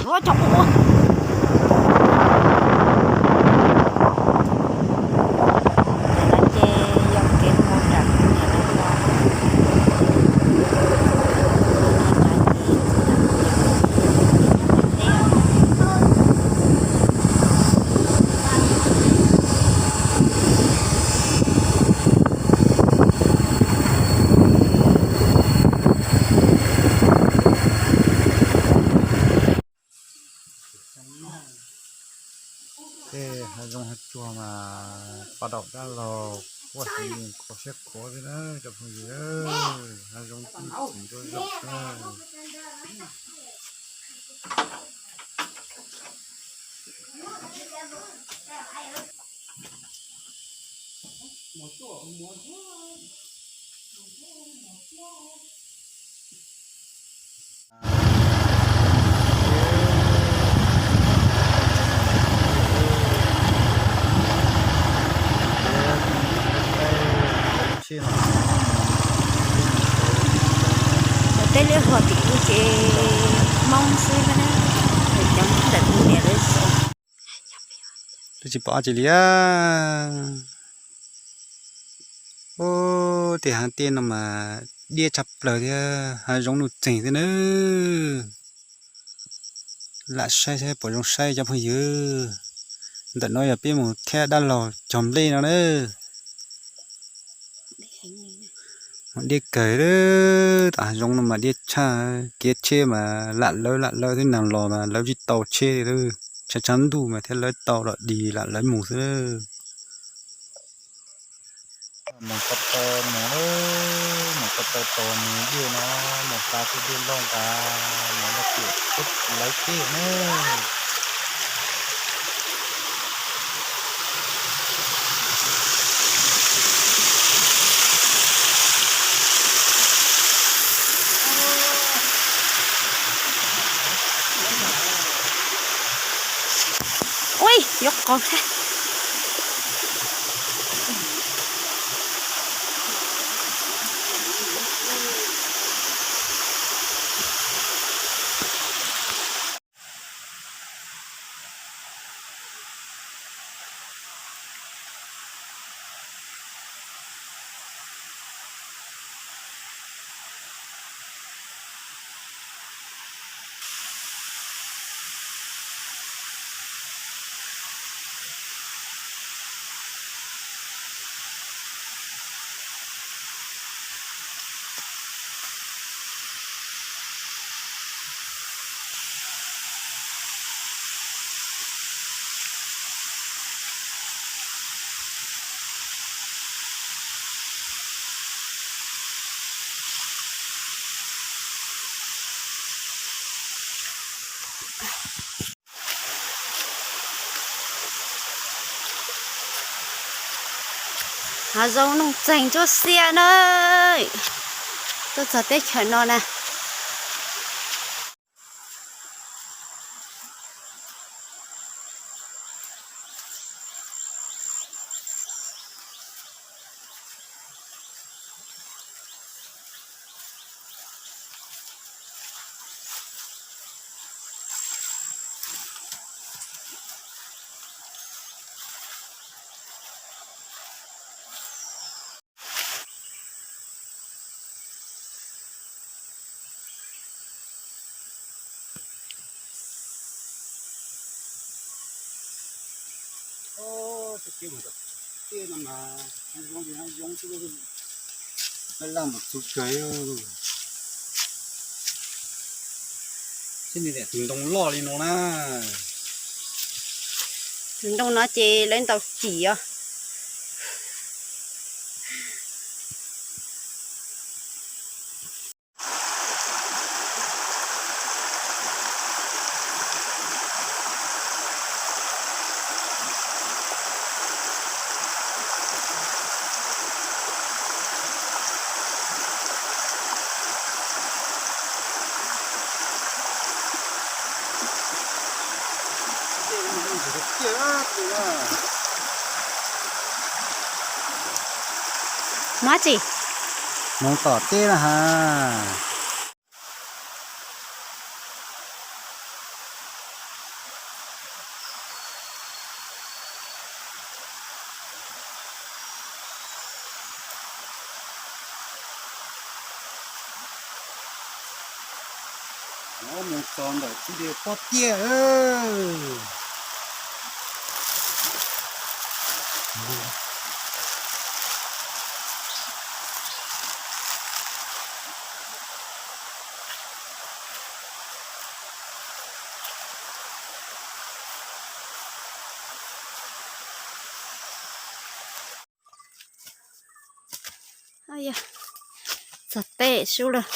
Ua cov ua. Ces yog kev mus nram kuv niam lawv los. Tej hav zoov hav tsuag mas paj daum dab laug quaj heev, kho siab khuav thiab na cov phooj ywg. Hav zoov tseem ntsuab zaum na. Tej liab hluas tim kuv ces Hmoob xwb na, cov ntawm kuv niam lawv xwb. Twb tsis pom dab tsi li. Ub, tej hav tiaj no mas diab tshaj plaws thiab, hav zoov nuj txeeg thiab na. Lam saib saib puas zoo saib cov phooj ywg. Ntawm no yog peb mus thiab dab laug cog nplej no na. Mas diab kawg, tom hav zoov no mas diab tshaj, kev tsheb mas lam lawv lam lawv xwb, neeg los mas lawv tsis tau tsheb li, tshav tshav ntuj mas thiaj lawv tau los dis lam lawv mus xwb. Mus ko taw mus, mus ko taw tos mus dej no, mus hla tej dej loj nqa, mus laj tiam teb lawv teb na. Ui, yuav qos thiab. Hav zoov nuj txeeg ntsuab xiab na. Tuaj txog teb chaws no na. Tus ntoo loj li no na. Tus ntoo no ces lawv ntaus cim os. Mus dab tsi? Mus tom teb na has. Mus txog ntawm txiv de pob tiaj. Txog teb sub lawm.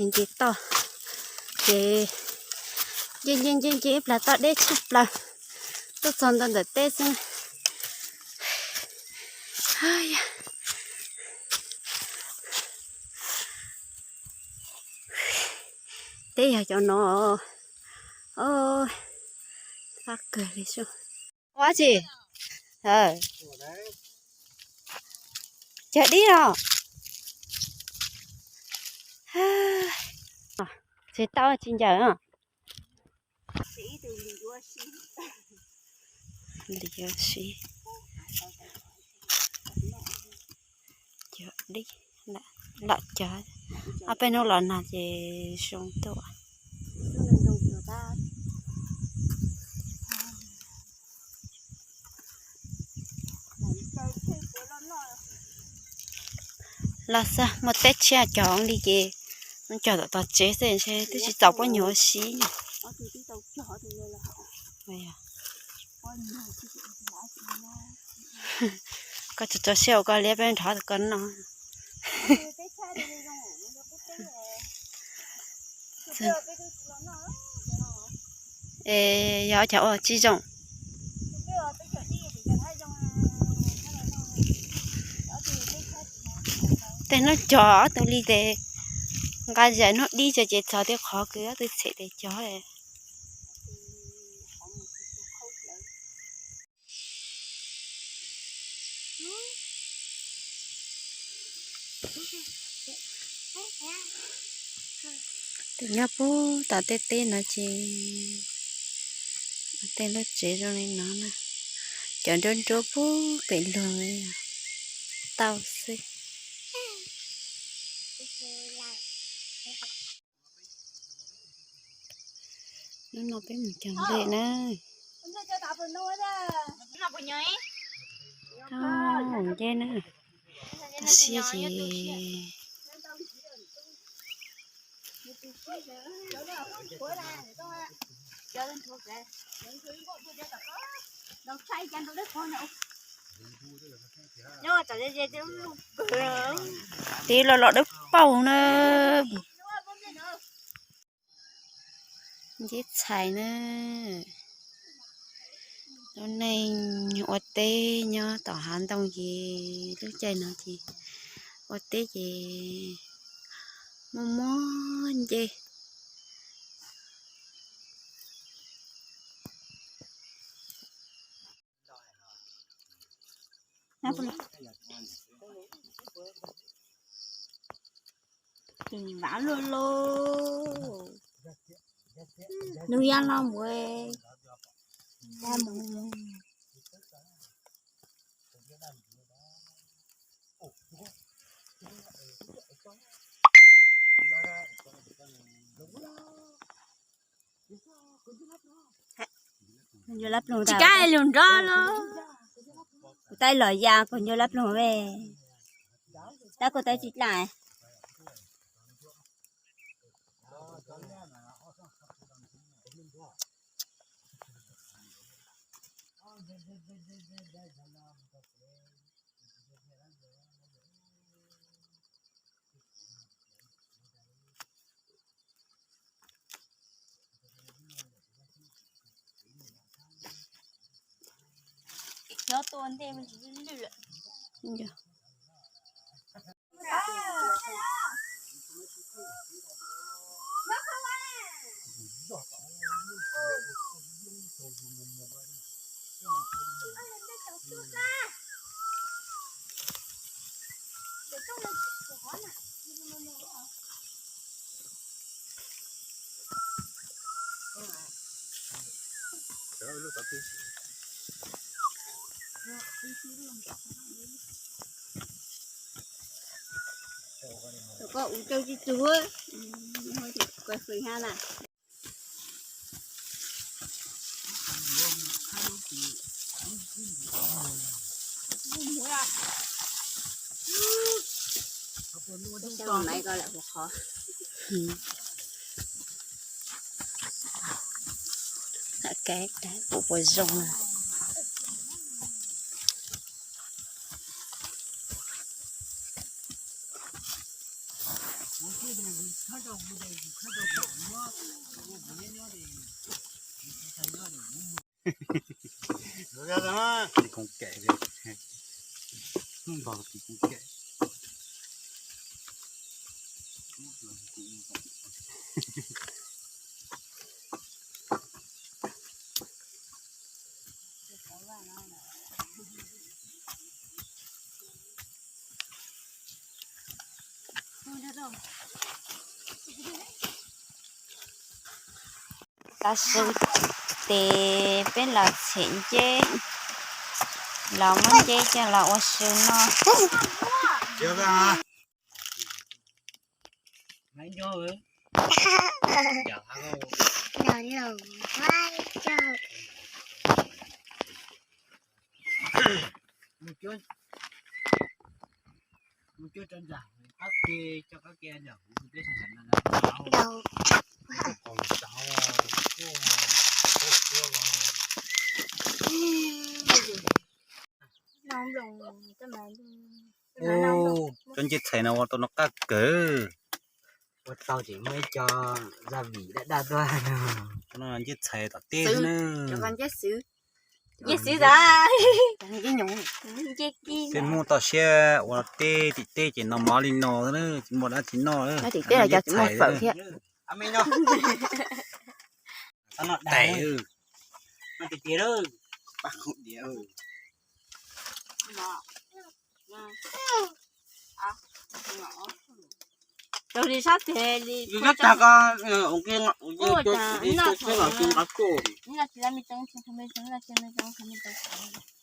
Nce toj ces nce nce nce nce ib plag toj deb tshaj plaws, tuaj txog ntua ntawm teb xwb. Teb yog cov no. Fab kawg li sub. Ua tsi? Cog dib no. Tsis tau tsis ncaws. Li yuav si. Cog dib, lam cog. Ob peb hnub los nag ces zoo tuaj. Los xwb, muaj teb tshiab cog li ces cog tom tog tsev xwb ntshe twb tsis txaus pob nyuag ua si. Koj tso tso siab ua koj liab peb nrov koj noj. Es yog cov ua tsis zoo. Tej hnub cog ob tug li tes nqa zais hnub dib tso ces txog tej qhov kws ob tug txhem tes cog. Tus nyob puag tom tej teb no ces tej lub tsev zoo li no na, cov nruab nruab puag pem luag tau xwb. Hnub no peb mus cog nplej na. Mus nce na. Tag siab ces tiv los los dawb paug na. Nceb txhais na. Lub neej ua teb nyob tom hav ntoo ces lub caij no ces ua teb ces muaj muaj nceb. Ces vav luaj lauj. Nws ya no mus, ya mus. Tsis kav lus nrov los. Kuv tab los ya kuv nco lab ploog ve. Tab kuv tab tsis dlaj. Cov tua ntej me ntsis lwj lwj lawm. Koj ua coj tsis tug, koj fwm ha na. Maiv ko lawm hauv qhov. Puas puas zoo na. Tis koom kem, hnub npog tis koom kem. Tav su ces peb los txhem nceb, los muab nceb coj los ua su noj. Cov nceb txhais no ua tau no qab kawg. Ua tau ces muaj ib co gia vị daj daj tuaj. Cov no nceb txhais tom teb xwb na. Nceb xwb, nceb xwb, nceb kib. Peb Hmoob toj siab ua teb tim teb ces noj mov li no na, tsis muaj dab tsi noj. Tim teb los cov tsis muaj fawm thiab. Tais. Rau li sab tes li. Ua tag ko, ua tag, noj tag, noj tsis tau me tsoov, tsis tau me tsoov, noj tsis me tsoov, tsis tau me tsoov.